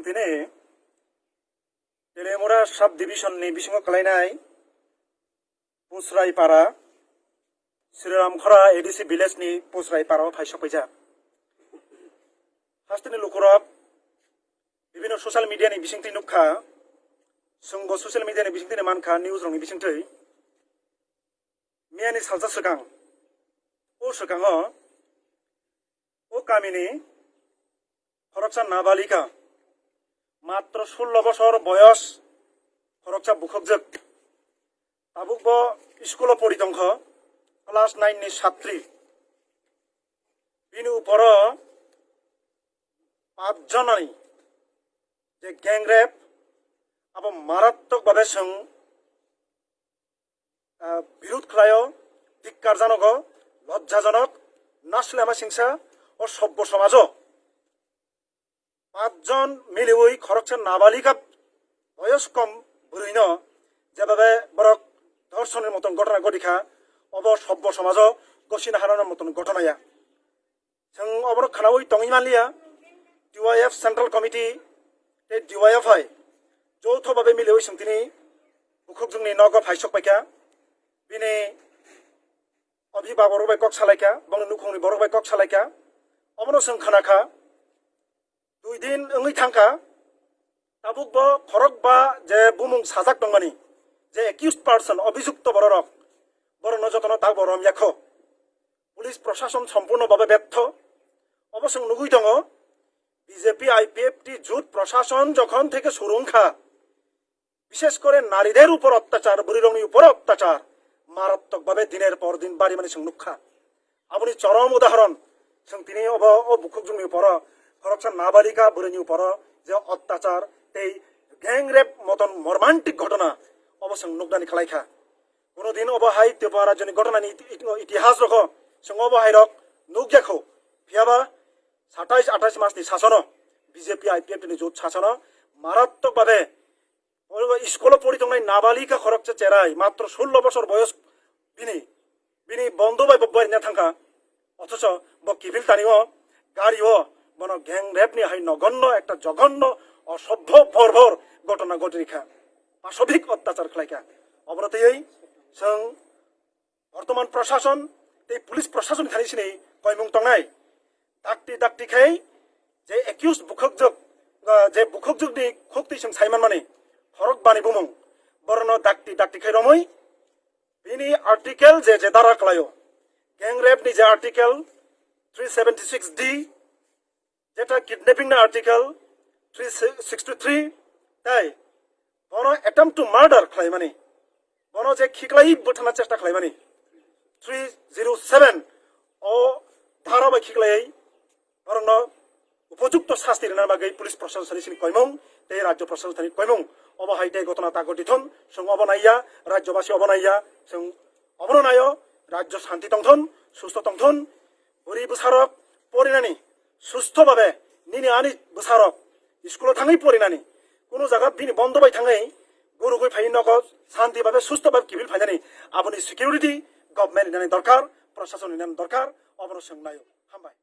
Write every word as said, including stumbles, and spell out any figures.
Tini Telemura sub division ni bisingo kalainai Pusrai para, Sriramkhora A D C village ni Pusrai para o phai sokpaijak. Hasteni lukurok bibino social media ni bisingtwi nukha, chwngbo social media ni bisingtwi mankha, news rok ni bisingtwi. Miyani salsa swkang, o swkango o kamini khoroksa nabalika, matro sullo bosor boyos, khoroksa bukhukjwk, tabukbo school o pori tongkho, class nine ni satri. Bini uporo pach jonani je gang rape, abo marattok babe chwng ah, birud khlaio, dhikkarjanogo, lojjajonok, naslema singsa o sobbo somajo pach jon miliwi khoroksa nabalika boyos kom bwrwino jebabe borok dhorshonni moton ghotona ghotikha, obo sobbo somajo gosina harana moton ghotona ya. Chwng oborok khwnaui tongwi manliya, D Y F Central Committee tei D Y F hai joutho babe miliui chwng tini bukhukjwkni nogo phaisok paikha, bini obhibabok rok bai kok salaikha, bongni nukhungni borok bai kok salaikha. Obono chwng khwnakha, dui din wngwi thangkha, tabukbo khorokba je bumung sajak tongmani, je accused person, obhijukto bororok, borokno jotono takbo romyakho. Police proshashon sompurno babe betho. Obo chwng nugui tongo, B J P I P F T jut proshashon jokhon theke suru wngkha, bishesh kore nariter upor ottachar, bwrwirokni upor ottachar marattok babe diner por din barimani chwng nukha. Aboni chorom udahoron chwng tini obo o bukhukjwkni uporo khoroksa nabalika bwrwini uporo je ottachar tei gang rape moton mormantik ghotona obo chwng nuknani khlaikha. Kono din obo hai Tripura rajyoni ghotona ni iti-, iti-, itihas rokho chwng obo hai rok nukya kho. Phiyaba satais atais mas ni sasono B J P I P F T ni jut sasono marattok babe oro school o pori tongnai nabalika khoroksa cherai matro sullo bosor boyos bini, bini bondo bai bo barina thangkha. Othocho bo kibil tani o gari o bono gang rape ni hai nogonno ekta jogonno osobho borbor ghotona ghotirikha, pasabik ottachar khlaikha. Obono twiwi chwng bortoman proshashon tei police proshashon thani sini koimung tongnai. Dakti dakti khai je accused bukhukjwk, ah, je bukhukjwkni khuktwi chwng saimanmani khorok bani bumung, borokno dakti dakti khai romwi bini article je je dara khlaio, gang rape ni je article three seventy six D, jeta kidnapping na article three sixty three, tai bono attempt to murder khlaimani, bono je khiklai bwthana chesta khlaimani three zero seven o dhara bai khiklaiwi borokno upojukto sasti rwna bagwi police proshasoni sini koimung tei rajyo proshasoni koimung. Obo hai tei ghotona tago dithon, chwng obo naiya, rajyobasi obo naiya, chwng obono naio, rajyo shanti tongthon, susto tongthon, bwrwi bwsarok porinani susto babe nini ani bwsarok school o thangwi porinani, kunu jaga bini bondo bai thangwi gurugwi phai nogo shanti babe susto babe kibil phainani, aboni security government rinani dorkar, proshasoni rinani dorkar, obono chwng naio. Hambai.